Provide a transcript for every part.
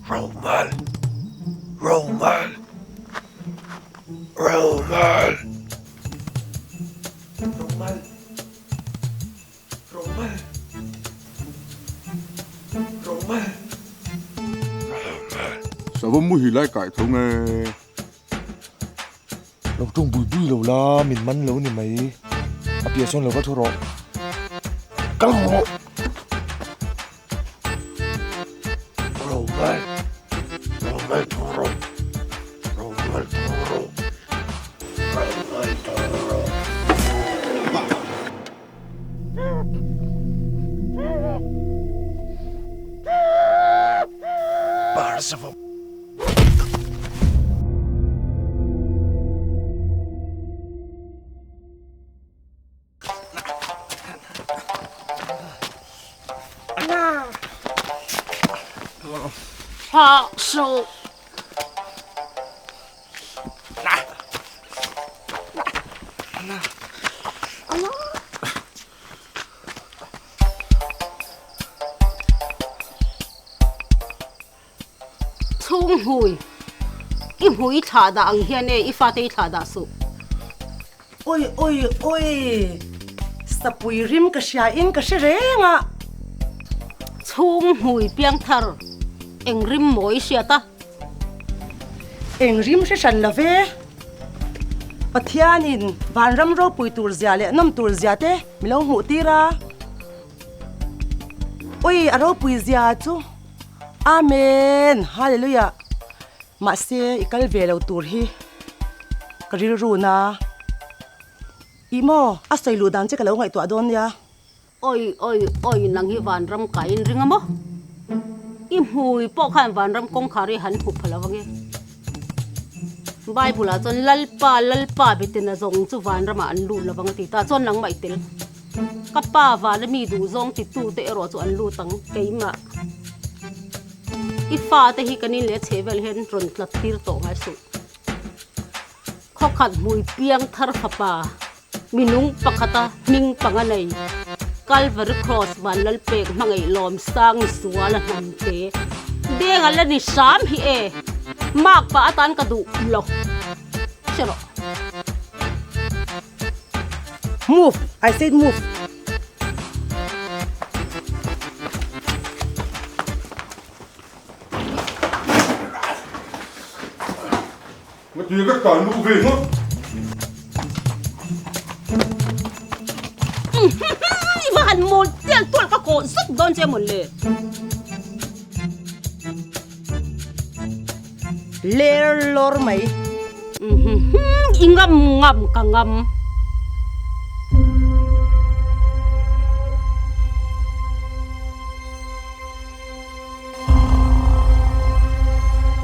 Romal! Romal! Romal! Romal! Romal! Romal! Romal! Sava muhil lai kai tho nge. Lo ṭawng bui bui lo la, min man lo ni mai. A piah sawn lo va thu rawh. Kal rawh! Romal! Romal tho rawh! Romal tho rawh! Romal tho rawh! Parsavam! Thlah suh. Chhung hmui, i hmui i thlah dah ang hian e, i fate i thlah dah suh. Oi oi oi, sapui rim ka hria in ka hre reng a. Chhung hmui piangthar, eng rim maw i hriat a? Eng rim hre hran lo ve. Pathianin vanram ropui tur zia leh nawm tur zia te mi lo hmuh tir a. Oi, a ropui zia chu. Amen! Hallelujah! Mahse i kal ve lo tur hi ka rilru na. Ih maw, a sawi luh dan che ka lo ngaihtuah dawn nia. Oi oi oi nang hi vanram ka in ring a maw? I hmui pawh khan vanram kawngkhar hi han hmu pha lo ange. Bible ah chuan Lalpa Lalpa betin a zawng chu vanramah an lut lovang a ti ta chuan nangmah i tel. Ka pa vana mi duhzawng titute erawh chu an lut ang keimah. I fate hi kan in leh chheh vel hian rawn tlat tir tawh ngai suh. Khawkhat hmui piang thar fapa minung pakhata hming panga nei Calvary Cross Vanlalpek hmangaih Lawmsang Suala hnamte denga la ni hram hi e mark pah atan ka duh lo hre rawh. Move! I said move! Ngatinge ka tan luh ve ngawt? I va han mawl tial tual ka kawh zet dawn che mawn le. Ler lawr mai. I ngam ngam ka ngam.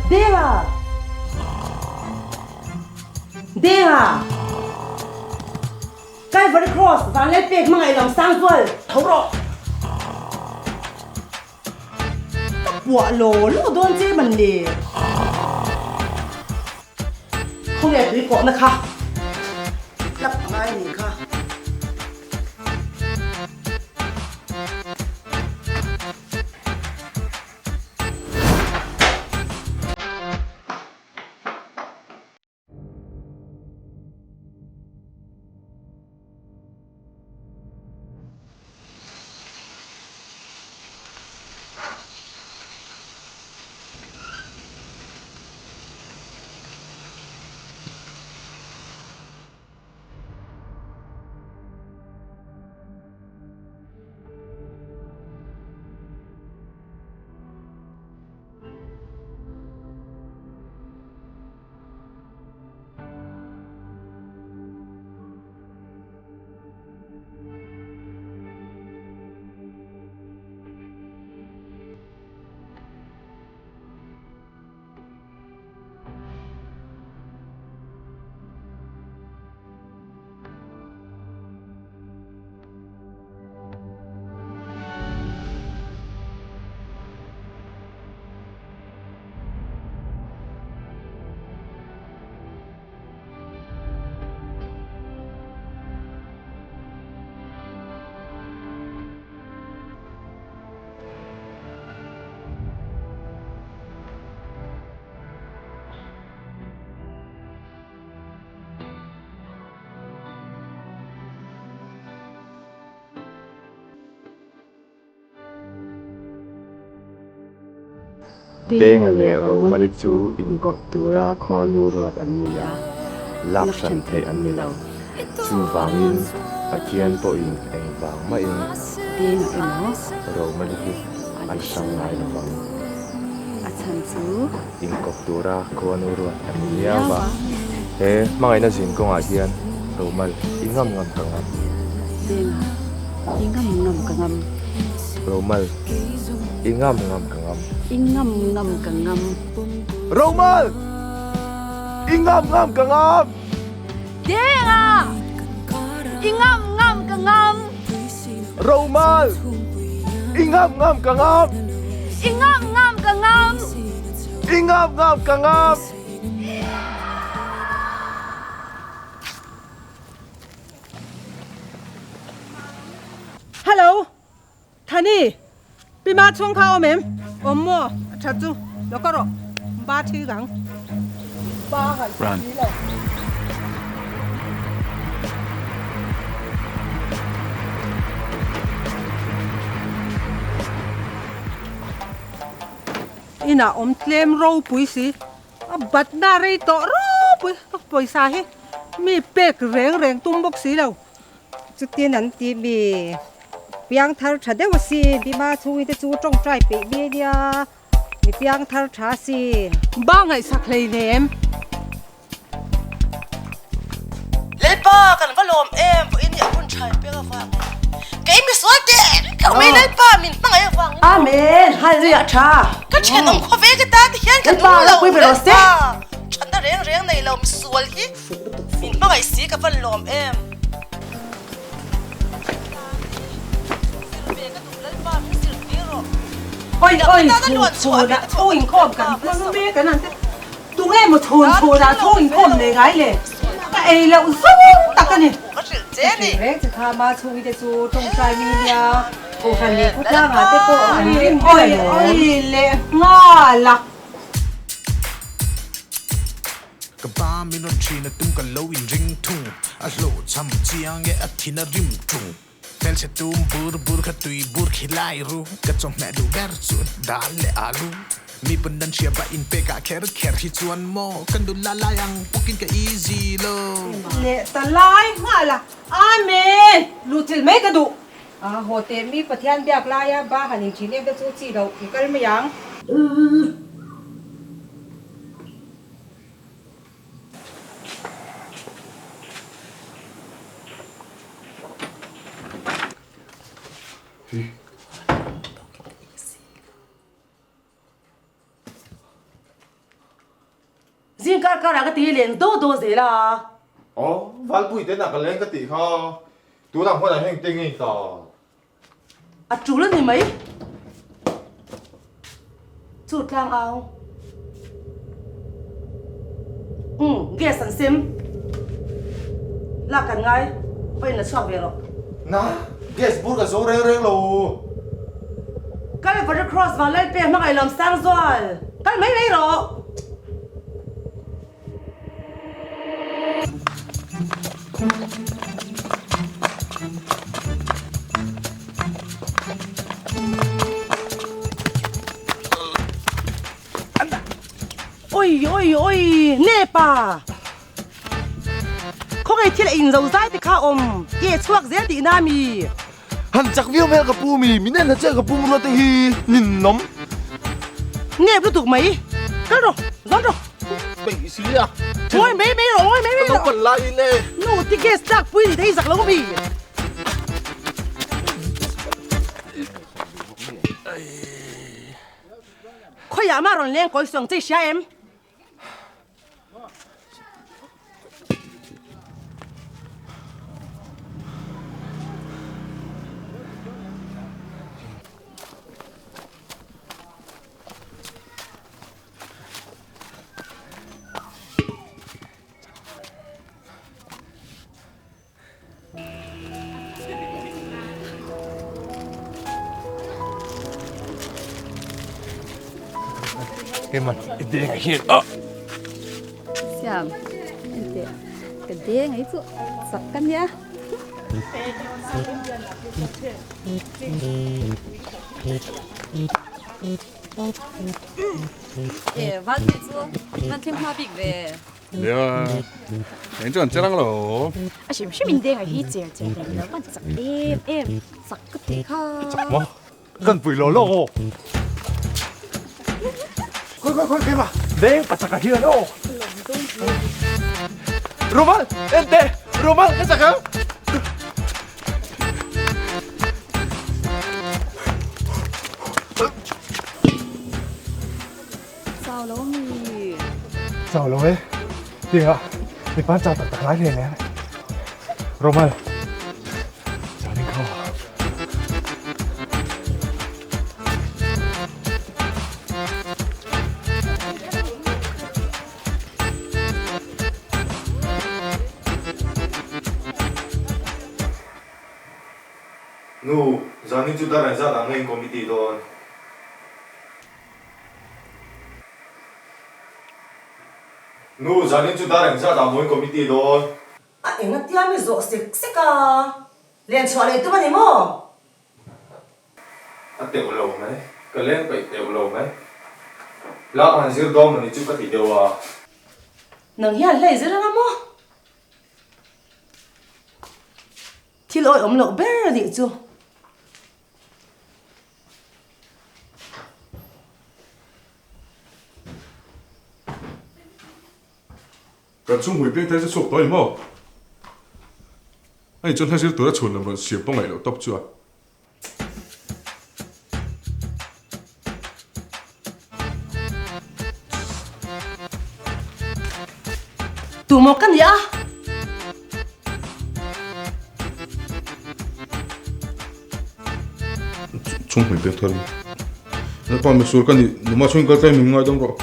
Denga! Denga! Calvary Cross Vanlalpek hmangaih lam sang zual tho rawh. Ka puah law law dawn che man le. Khawnge tui kawhna kha lap a ngai nih kha. Denga leh Romali chu inkawp tura khuanu ruat an ni a, lak hran theih an ni lo. Chuvangin Pathian pawhin engvang mahin Denga emaw Romali hi an hrang ngai lo vang. A chhan chu. Inkawp tura khuanu ruat an ni miau a. He hmangaihna zin kawngah hian Romal i ngam ngam ka ngam. Denga i ngam ngam ka ngam. Romal i ngam ngam ka ngam. I ngam ngam ka ngam. Romal i ngam ngam ka ngam. Denga i ngam ngam ka ngam. Romal i ngam ngam ka ngam. I ngam ngam ka ngam. I ngam ngam ka ngam. Hello, Thani, Pi Ma chhung kha awm em? Awm maw? A tha chu, lo ka rawh, ba thi gang. Ba ngai si lo. Inah awm tlem ropui si, a batna rei tawh ropui, ka pawisa hi mi pek reng reng tum bawk si lo. Chutin an ti mi piangthar tha deuh a si, Bima chhungite chu tawngtai peih mi a nia, mi piangthar tha a si. Ba ngaihsak hleinem. Lalpa kan va lawm em vawiin hi a hun tha in pek avang kei misual te keuh mai Lalpa min hmangaih avang Amen Hallelujah tha ka thenawm khua ve ka ta ti hian ka nung lo Lalpa thatna reng reng nei lo misual hi Min hmangaih si ka van lawm em. Oi oi chhun chhunah chhung inkhawm kan hmang mek an han ti. Tunge maw chhun chhunah chhung inkhawm nei ngai le? Ka ei loh zawng tak a ni. Ka hrilh reng che kha ma chhungite chu tawngtai mi nia Kohhran leh khawtlangah te pawh an rim ber Oi oi leh nghal a. Ka pa min rawn thin a tum ka lo in ring thung A hlawh cham chiang e a thin a rim tung Hmelchhe tum bur bur kha tui bur khi lai ru Ka chawhmeh duh ber chu dal leh alu Mi pawn dan hria bah in pek ah kher kher hi chuan maw Ka nu la lai ang bawkin ka easy lo. Leh ta lai nghal a, Amen! Luhchilh mai ka duh. A haw teh mi Pathian biak laia ba han in thin em te chu chi loh i kal mai ang. Zing kar karah ka ti leng do do zel a. Aw, Valpui te nak a leng ka tih kha tunah hmunah heng te ngei ta. A tul a ni mai. Chu tlang au. Umm, gas an sem. Lak kan ngai, va in la chhuak ve rawh. Na, gas bur ka zo reng reng lo. Calvary Cross vang Lalpe hmangaih lawm sang zual. Kal mai mai rawh. Oi oi oi nepa khawngaih thil a in zo zai te kha awm ke chhuak zel tih na mi. Han chak viau hmel ka pu mi, min en hla chiah ka pu murua te hi ninawm. Nep lutuk mai, kal rawh, zawn rawh. Peih si a. Ngawi mai mai rawh, ngawi mai mai rawh. Ka naupan laiin e. Nu ti gas tlak pui ni thei zak lo mi. Khawiah mah rawn leng kawi suang che i hria em? Keman i deng a hian a. Siam ente ka deng ai chu sak ka nia. E Valpui chu van thleng hma bik ve. Nia, eng chuan che rang lo. A hrim hrim in deng a hi cher cher lem lo van chak em em chak ka tih kha. Chak maw? Kan pui lo lo aw. Khawi khawi khawi keimah deng pachak a hian aw. Rumal en teh Rumal ka chak ang. Chau lo mi. Chau lo e. Tinga mipa chau tak tak lai hle hle. Romal. Zanin kha. Nu, zanin chu dar engzat ang nge committee dawn? Nu, zanin chu dar engzat ah mawi committee dawn? A eng atia mi zawh sek sek a, len chhuah leh tum a ni maw? A teuh lo mai, ka leng peih teuh lo mai. Lak han zir dawn mawni chu ka ti deuh a. Nang hian hlei zir anga maw? Thil awih awm loh ber a nih chu. Kan chhungpui piang thar chu chhuak tawh a ni maw? A inchuan hla zir tura chhun lam rawn siam pawh ngaih loh tawp chu a. Tu maw ka nia? Chhungpui piang thar Lalpa misual ka nih numa chhung kal tlai min ngaidam rawh.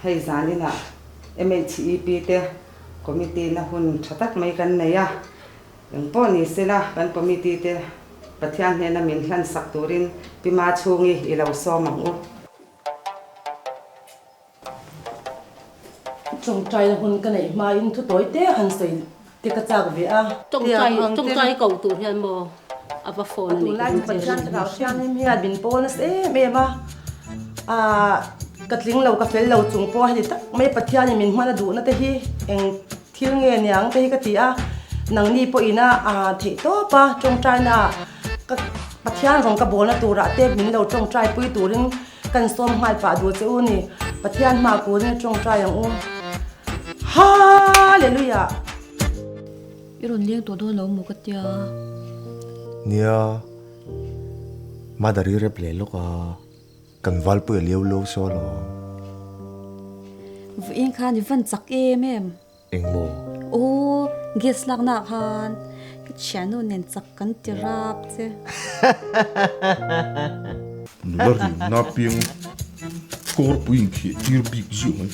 Hei zaninah MHEP te committee na hun tha tak mai kan nei a, engpawh ni sela kan committee te Pathian hnena min hlan sak turin Pi Machhungi i lo sawm ang u. Tawngtaina hun ka neih hmain thu tawi te han sawi te ka chak ve a. Tawngtai tawngtai ko tur hian maw a va phone a nih Tunlai chu Pathian thlarau thianghlim hian min pawl nasa em em a, ah ka tling lo ka fel lo chung pawh heti tak mai Pathianin min hman a duhna te hi eng thil nge niang te hi ka ti a, nangni pawhin a theih tawp a tawngtaina ah ka Pathian rawng ka bawlna turah te min lo tawngtai pui turin Kan sawm nghal pah duh che u ni. Pathian hma kurin a tawngtai ang u. Hallelujah! I rawn leng tawh dawn lo maw ka tia. Nia, Mother i rep leh lawk a, kan Valpui a liau lo saw alawm. Vawiin khan i van chak em em. Eng maw? Aw, gas lakna ah khan ka thiannu nen chak kan ti rap che. Nula rimna piang kawrpui inkheh tir bik ziah mai.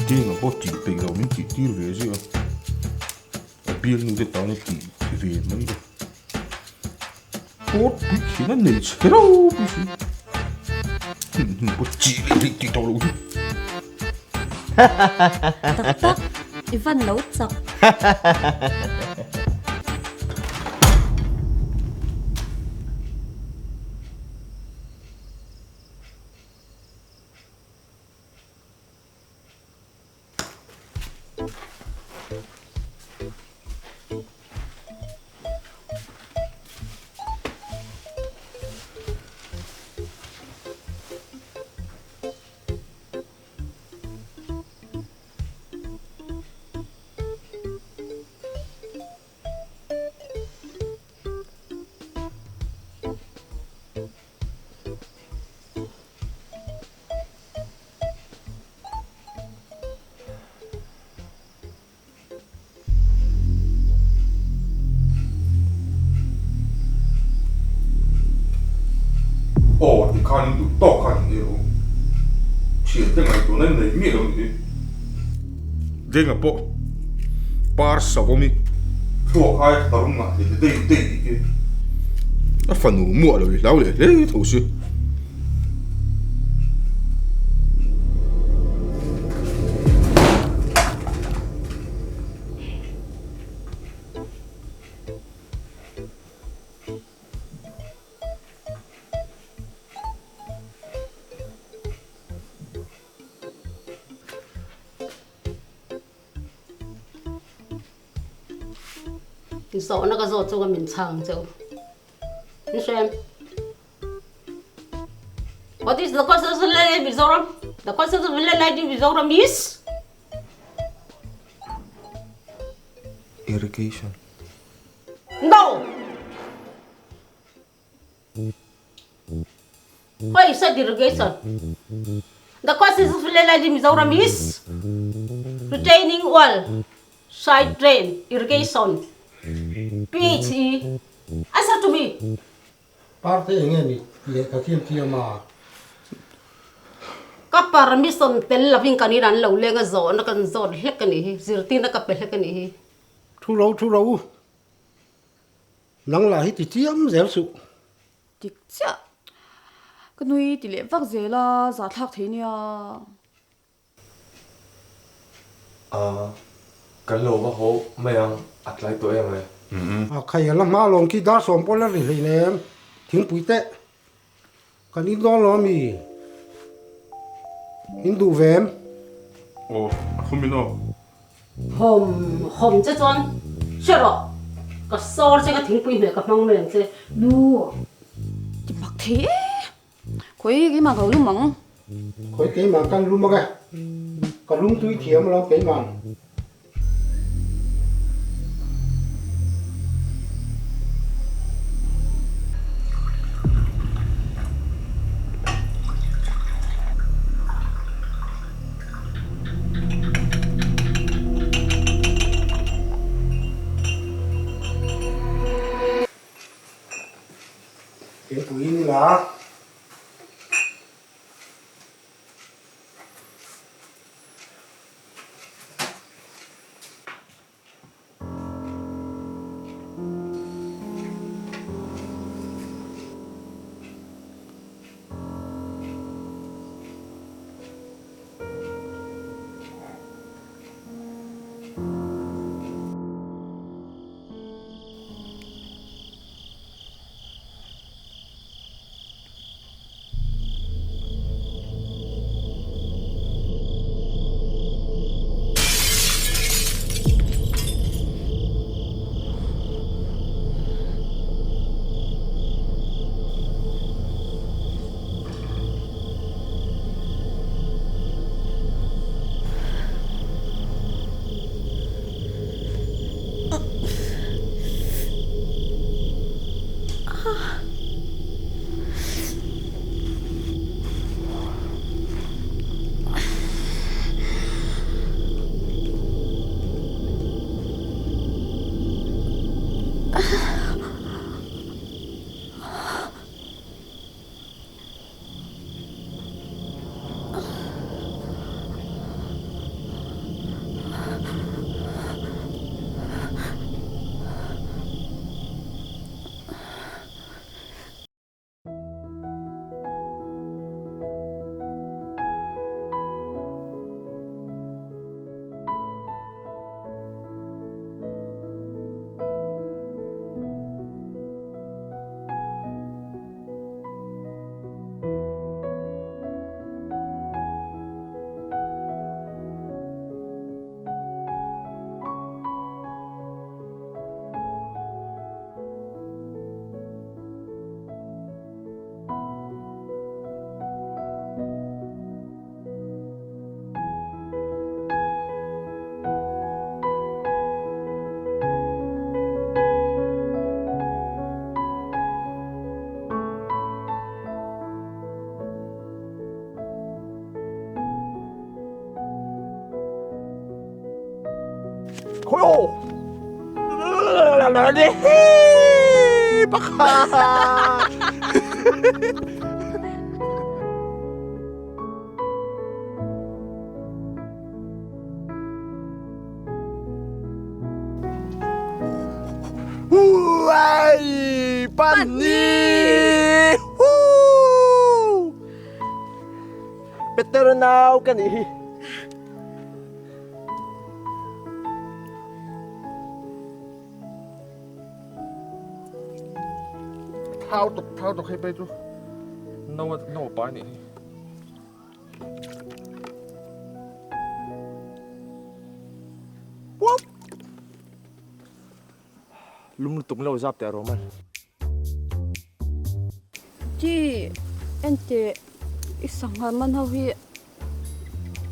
Denga pawh tih peih lo min tih tir ve ziah a, a bialnu te tan a tih ve mai a. Kawrpui khian a nei chhe ropui si. Hnim hnim pawh chi leh hlih tih tawh loh hi. Tak tak, i van lo chak. Aw ti khan in duh tawk khan in ei rawh u. Thian te ngaihtuahna in nei miah lo ni hi. Denga pawh par savawmi thluak ai tharum ngah hle hle dei dei tih khi a fanu muah lo i hlau leh hle tho si. Zawhna ka zawt chu ka min chhang cheu. Ni hrem. What is the causes of land in Mizoram? The causes of land in Mizoram is Irrigation. No! Why you said irrigation? The causes of land in Mizoram is retaining wall, side drain, irrigation, PHE. Answer to me. Parte enge ni lehkha thiam thiam a. Ka permission tel lovin kan in an lo leng a zawhna kan zawt hlek a nih hi, zirtirna ka pe hlek a nih hi. Thu ro thu ro u, nang lah hi ti chiam zel suh. Dik chiah. Ka nui ti leh vak zel a, zahthlak thei nia. A, kan lo va haw mai ang, a tlai tawh em ai. A khai a la hma lawm khi dar sawm pawh la ri hlei nem, thingpui teh kan in dawn lo ami? In duh ve em? Aw, a khum in aw. Hawm hawm che chuan hre rawh, ka sawr che ka thingpui hmeh ka hmang mai ang che. Nu, ti mak thei e. Khawi keimah ka lo lum ang. Khawi keimah kan lum ang e. Ka lum tui thiam lo keimah. Thingpui in ila. Peter nau ka nih hi. Thau tuk thau tuk hei pei chu no no pai nih hi. lutuk min lo zap teh a Roman. Chi, enteh i sangha man ho hi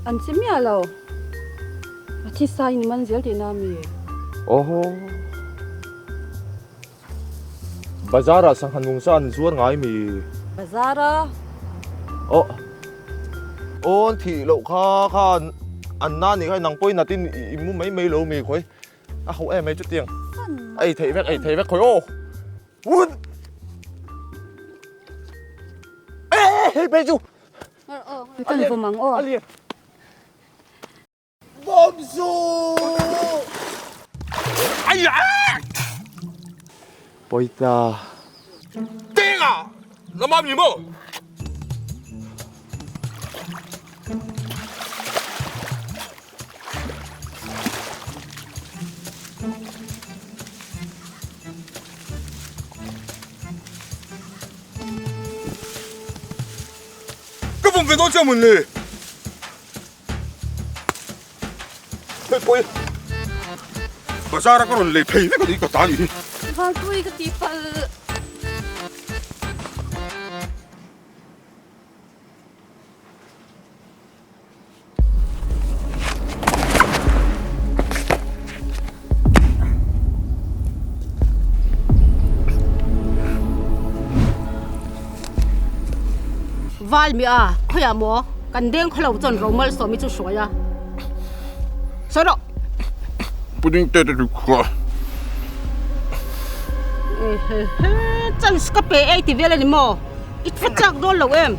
an che miah lo. A thisa in man zel tihna a mi? Awhaw. Bazar ah sangha nungsa an zuar ngai mi? Bazar a? Aw. Aw an thih loh kha kha an na nih kha nang pawhin nat in i mu mai mai lo mi khawi a ho em mai chutiang. Ei theih vek ei theih vek khawi aw. Wun! Eh hei phei chu. Kan vawm ang aw. Bawm zu! Ai ah! Pawita. Tenga! Lama mi maw? Ka vawm ve dawn che mun le. Hei pawh hi bazar a ka rawn lei phei vek a ni ka ta ni hi. Vanpui ka tih palh. Val mi a, khawiah maw? Kan deng khaw lo chuan Romal sawmi chu hruai a. Sawi rawh. Pudding te te chu kha. Chance ka pe ei ti vel a ni maw? I thu chak dawn lo em?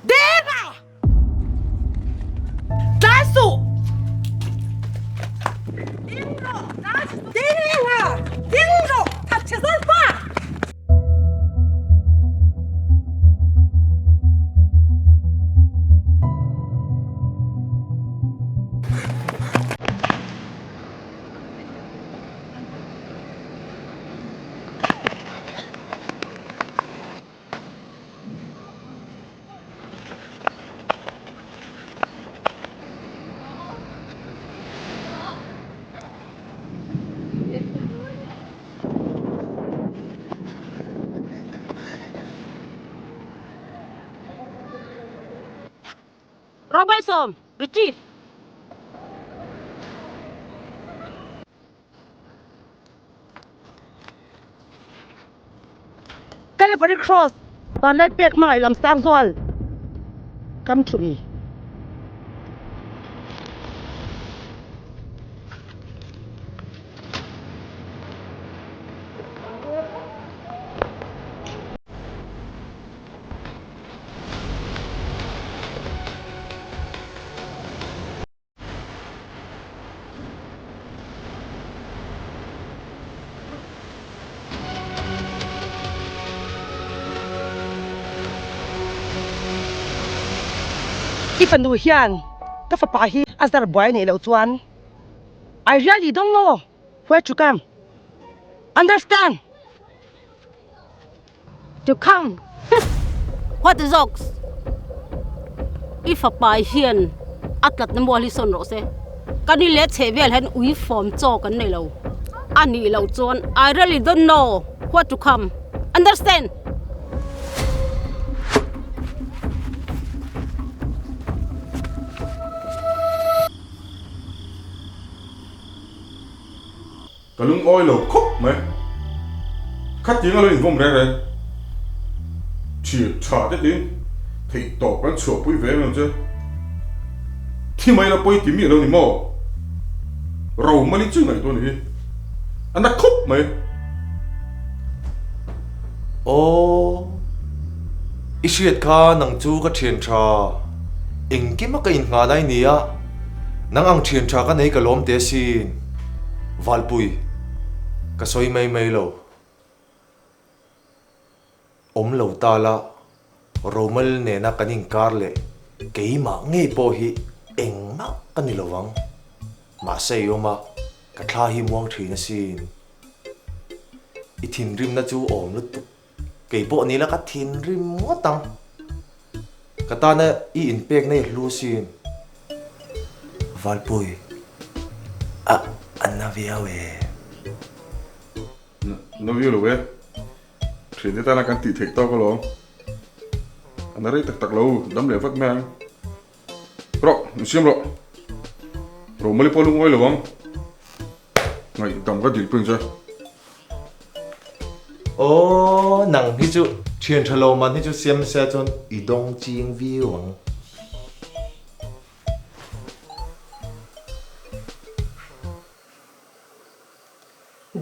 Deva! Tlai suh! Ding rawh! Tlai suh! Deva! Ding rawh! Thatchhe zawk pa! Robalsawm, Retrieve. Calvary Cross vanlai pek hmangaih lam sang zual kam thumi. I fanu hian ka fapa hi a zar buai anih loh chuan I really don't know where to come. Understand? To come What jokes I fapa hian a tlatna mual hi sawn rawh se ka ni leh chheh vel hian ui fawm chaw kan nei lo a nih loh chuan I really don't know what to come understand Ka lungawi lo khawp mai. Khatiang a lo invawm reng reng. Thir tha te tiin theih tawp kan chhuahpui ve em em che. Thi mai la pawi ti miah lo ni maw? Ro mali chu ngaihtuah ni hi. A na khawp mai. Aw, i hriat kha nang chu ka thian tha. Engkim a ka innghah lai nia, nang ang thian tha ka nei ka lawm teh asin. Valpui, ka sawi mai mai lo. Awm lo ta la, Romal nena kan inkar leh keimah ngei pawh hi engmah ka ni lovang. Mahse i awm a. Ka thla hi muang thin asin. I thinrimna chu awm lutuk. Kei pawh ni la ka thinrim ngawt ang. Ka tana i inpekna i hlu asin. Valpui, a a na viau e. Na viau lo e. Thiante tana kan tih theih tawk alawm. A na rei tak tak lo, dam leh vat mai ang. Rawh, insiam rawh. Romali pawh lungawi lo ang. Ngaihdam ka dil pawhin che. Aw, nang hi chu thian tha lo man hi chu siam se chuan i dawng ching viau ang.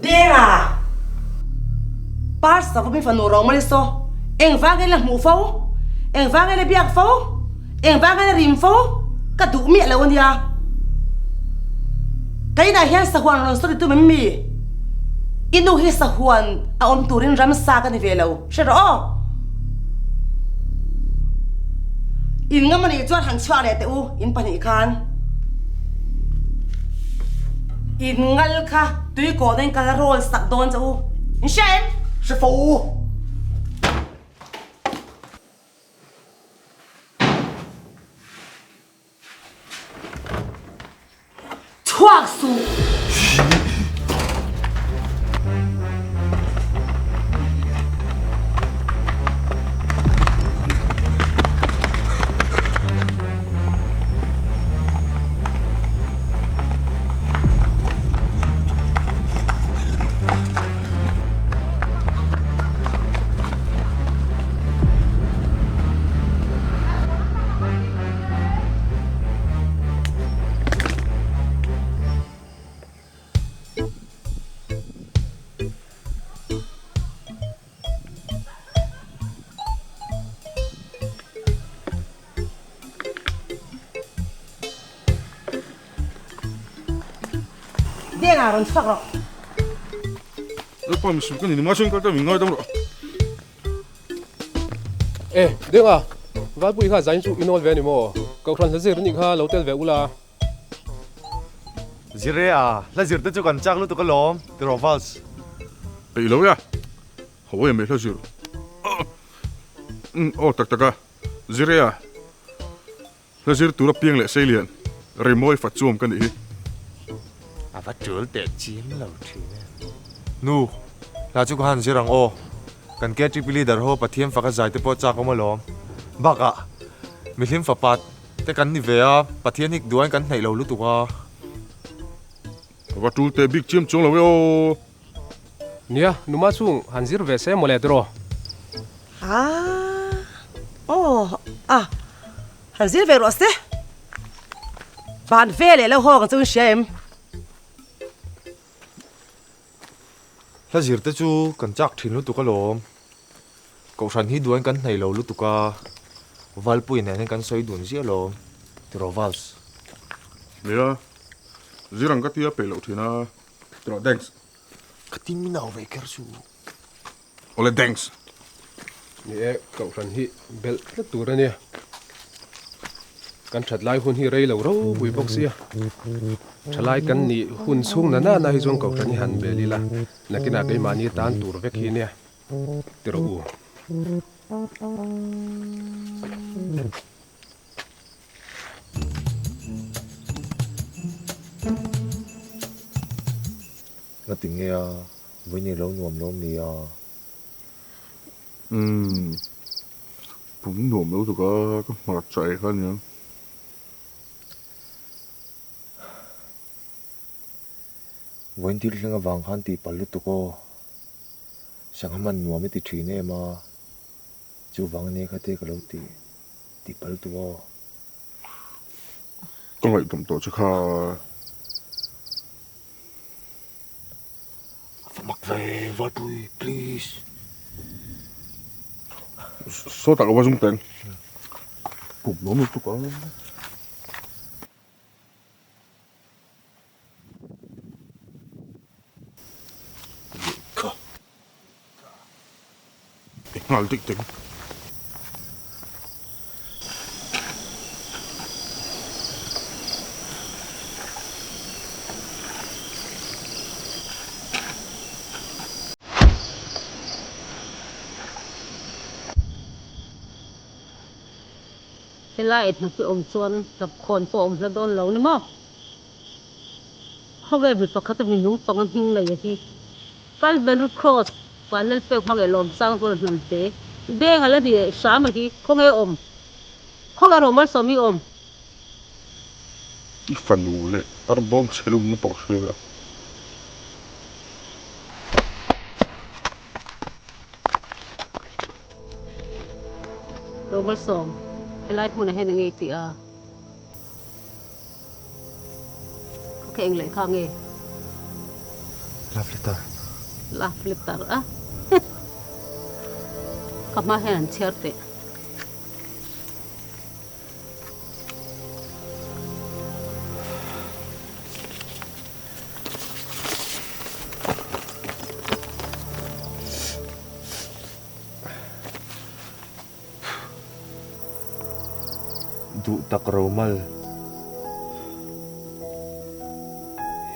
Denga! Parsa vawmin fanu Romali saw engvangin la hmuh fo? Engvangin la biak fo? Engvangin la rim fo? Ka duh miah lo a nia. Kainah hian sahuan rawn sawi tum em mi? I nu hi sahuan a awm turin ramsa ka ni ve lo, hre rawh aw. In ngam anih chuan han chhuak leh teh u, in pahnih khan. In ngal kha tui kawhna in kal a roll sak dawn che u. In hria em? Hre fo u. Chhuak suh! Denga rawn chhuak rawh. Lalpa misual ka ni ni mahse kal ta min ngaidam rawh. E, Denga, Valpui kha zain chu i nawl ve a ni maw? Kohhran hla zir nih kha lo tel ve ula. Zire a, hla zir te chu kan chak lutuk alawm, ti rawh Vals. Peih lo ia, ho em mai hla zir. Aw tak tak a, Zire a, hla zir tura piang leh seilian rimawi fa chuam ka nih hi. A va tul teh chim lo thin e. Nu, hla chu ka han zir ang aw. Kan KTP leader ho Pathian faka zai te pawh chak awm alawm. Bakah, mihlim fapa te kan ni ve a, Pathian hi duain kan hnaih lo lutuk a. A va tul teh bik chiam chuang lo e aw. Nia, numa chung han zir ve se mawle tiraw? Ah, aw, a, han zir ve rawh se. Van ve leh lo haw ang chu in hria em? Hla zir te chu kan chak thin lutuk alawm. Kohhran hi duain kan hnaih lo lutuk a, Valpui nen hian kan sawi dun ziah alawm, tiraw Vals? Nia, zir ang ka tia peih loh thin a, tiraw thanks. Ka tin min au ve kher chu. Awle thanks. Ni e, Kohhran hi belh tlat tur a nia. Kan that lai hun hi rei lo ropui bawk sia. Thalai kan nih hun chhung na na na hi chuan Kohhran hi han bel ila, nakinah keimahni tan tur vek hi nia ti rawh u. Ngati nge a, vawiin lo nuam lo mi a? Umm, pum nuam lo tuk a, ka hmar chai kha aniang. Vawiin thil thleng avang khan tih palh lutuk aw. Sangha man nuam i ti thin em a, chuvang ania kha te ka lo ti tih palh lutuk aw. Ka ngaihtuam tawh che kha. A va mak ve Valpui please. Sawtah ka va zung teng. Pum nuam lutuk a. I nghal dik ding. Helai hnap hi awm chuan hnap khawn pawh a awm hla dawn lo ni maw? Khawvel mi pakhat a minung panga hming nei a hi Calvary Cross Vanlalpek hmangei Lawmsang Rual Hnamte Denga la ni leh hram a hi khawnge awm? Khawnge Romalsawm hi awm? I fanu leh arbawm chhe lumna pawh hria la. Romalsawm, helai hmunah hian enge i tih a? Ka kha eng leh kha nge? Love letter. Love letter a? Ka hma hian an chhiar teh. Duh tak Romal,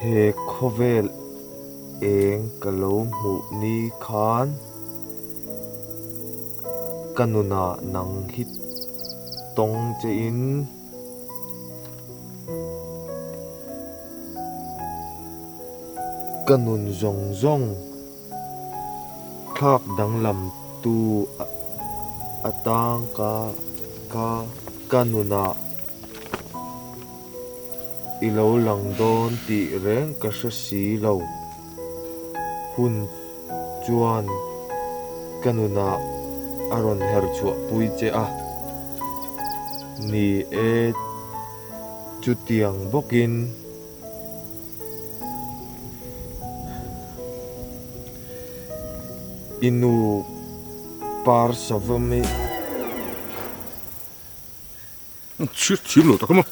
he khawvel eng ka lo hmuh ni khan ka nunah nang hi tawng che in ka nun zawng zawng Thlak danglam tu atang ka ka ka nunah i lo lang dawn tih reng ka hre si lo. Hun chuan ka nunah a rawn her chhuah pui che a, ni e chutiang bawkin. I nu par savawm i. Chhiat thiam lo tak a maw?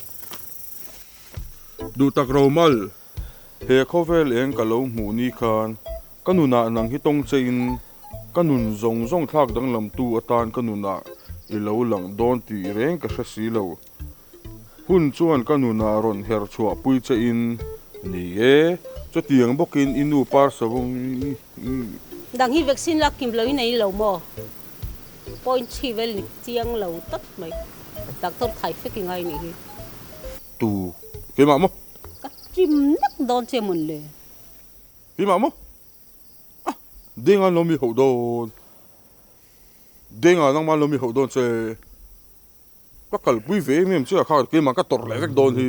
Duh tak Romal, he khawvel eng ka lo hmuh ni khan ka nunah nang hi tawng che in ka nun zawng zawng thlak danglamtu atan ka nunah i lo lang dawn tih reng ka hre si lo. Hun chuan ka nunah rawn her chhuahpui che in ni e, chutiang bawkin i nu par savawng i. Dang hi vaccine lak kim lo in ei lo maw? Point chhi vel ni chiang lo tak mai. Doctor thai fek i ngai nih hi. Tu keimah maw? Ka chim nak dawn che mawn le. Keimah maw? Ah, denga lo mi hauh dawn. Denga nangma lo mi hauh dawn che. Ka kalpui ve em em che a kha keimah ka tawrh leh vek dawn hi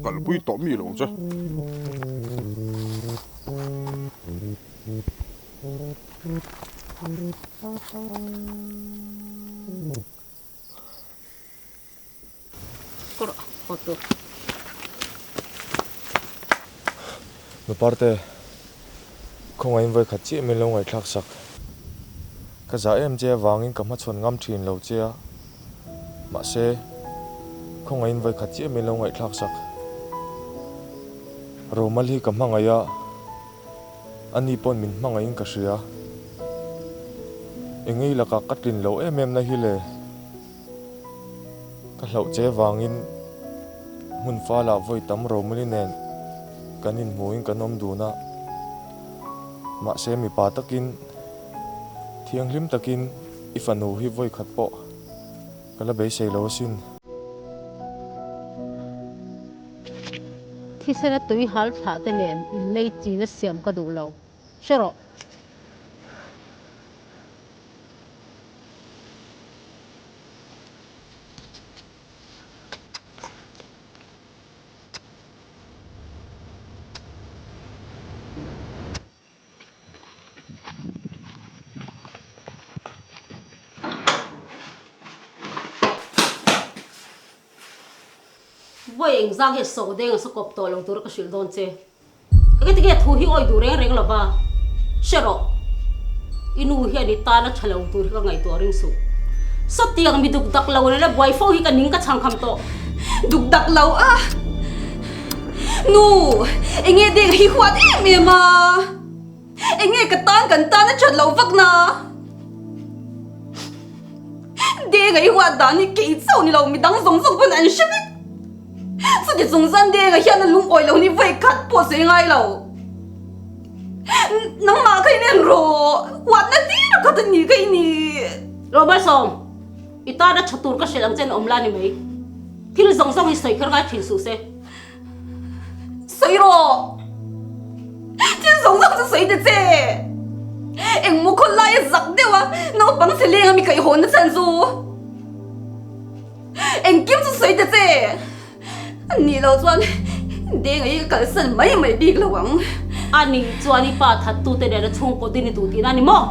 kalpui tawh mi lo ang che. Nuparte, khawngaihin vawi khat chiah min lo ngaihthlak sak. Ka zah em che avangin ka hmachhawn ngam thin lo che a, mahse, khawngaihin vawi khat chiah min lo ngaihthlak sak. Romal hi ka hmangaih a, ani pawn min hmangaihin ka hria. Engei lakah ka tlin lo em em na hi le. Ka hlauh che vangin hmun falah vawi tam Romali nen kan inhmuhin kan awm dun a, mahse mipa takin thianghlim takin i fanu hi vawi khat pawh ka la beisei lo asin. Thisena tui hal thlah te nen innei chin a siam ka duh lo. Hre rawh. Vawi engzang hian sawh deng a sakawp tawh lo tur ka hrilh dawn che. Engati nge thu hi awi duh reng reng lova hre rawh. I nu hian i tana tha lo tur hi ka ngaihtuah ring suh. Sawtiang mi duk dak lo nena buai fo hi ka ning ka chhang kham tawh. Duk dak lo a! Nu, enge deng hi huat em em a? Enge ka tan kan tan a that loh vak na? Deng a i huat dan hi kei chauh ni lo midang zawng zawng pawn an hre vek. Chuti chung chuan Denga hian a lungawi lo ni vawi khat pawh sawi ngai lo. Nangmah kha in en rawh, huatna tir a khat a ni kha i ni. Romalsawm! I tana tha tur ka hrilh ang chen awm la ni mai. Thil zawng zawng hi sawi kher ngai thin suh se. Sawi rawh! Thil zawng zawng chu sawi ta che! Eng maw khawl laia zak deuh a naupang chhe leng a mi kaihhawn na chhan chu? Engkim chu sawi ta che! Ani lo chuan Denga hi ka kalsan mai mai bik lo ang. Ani chuan i pa thattute nena chhungkaw din i duh tihna a ni maw?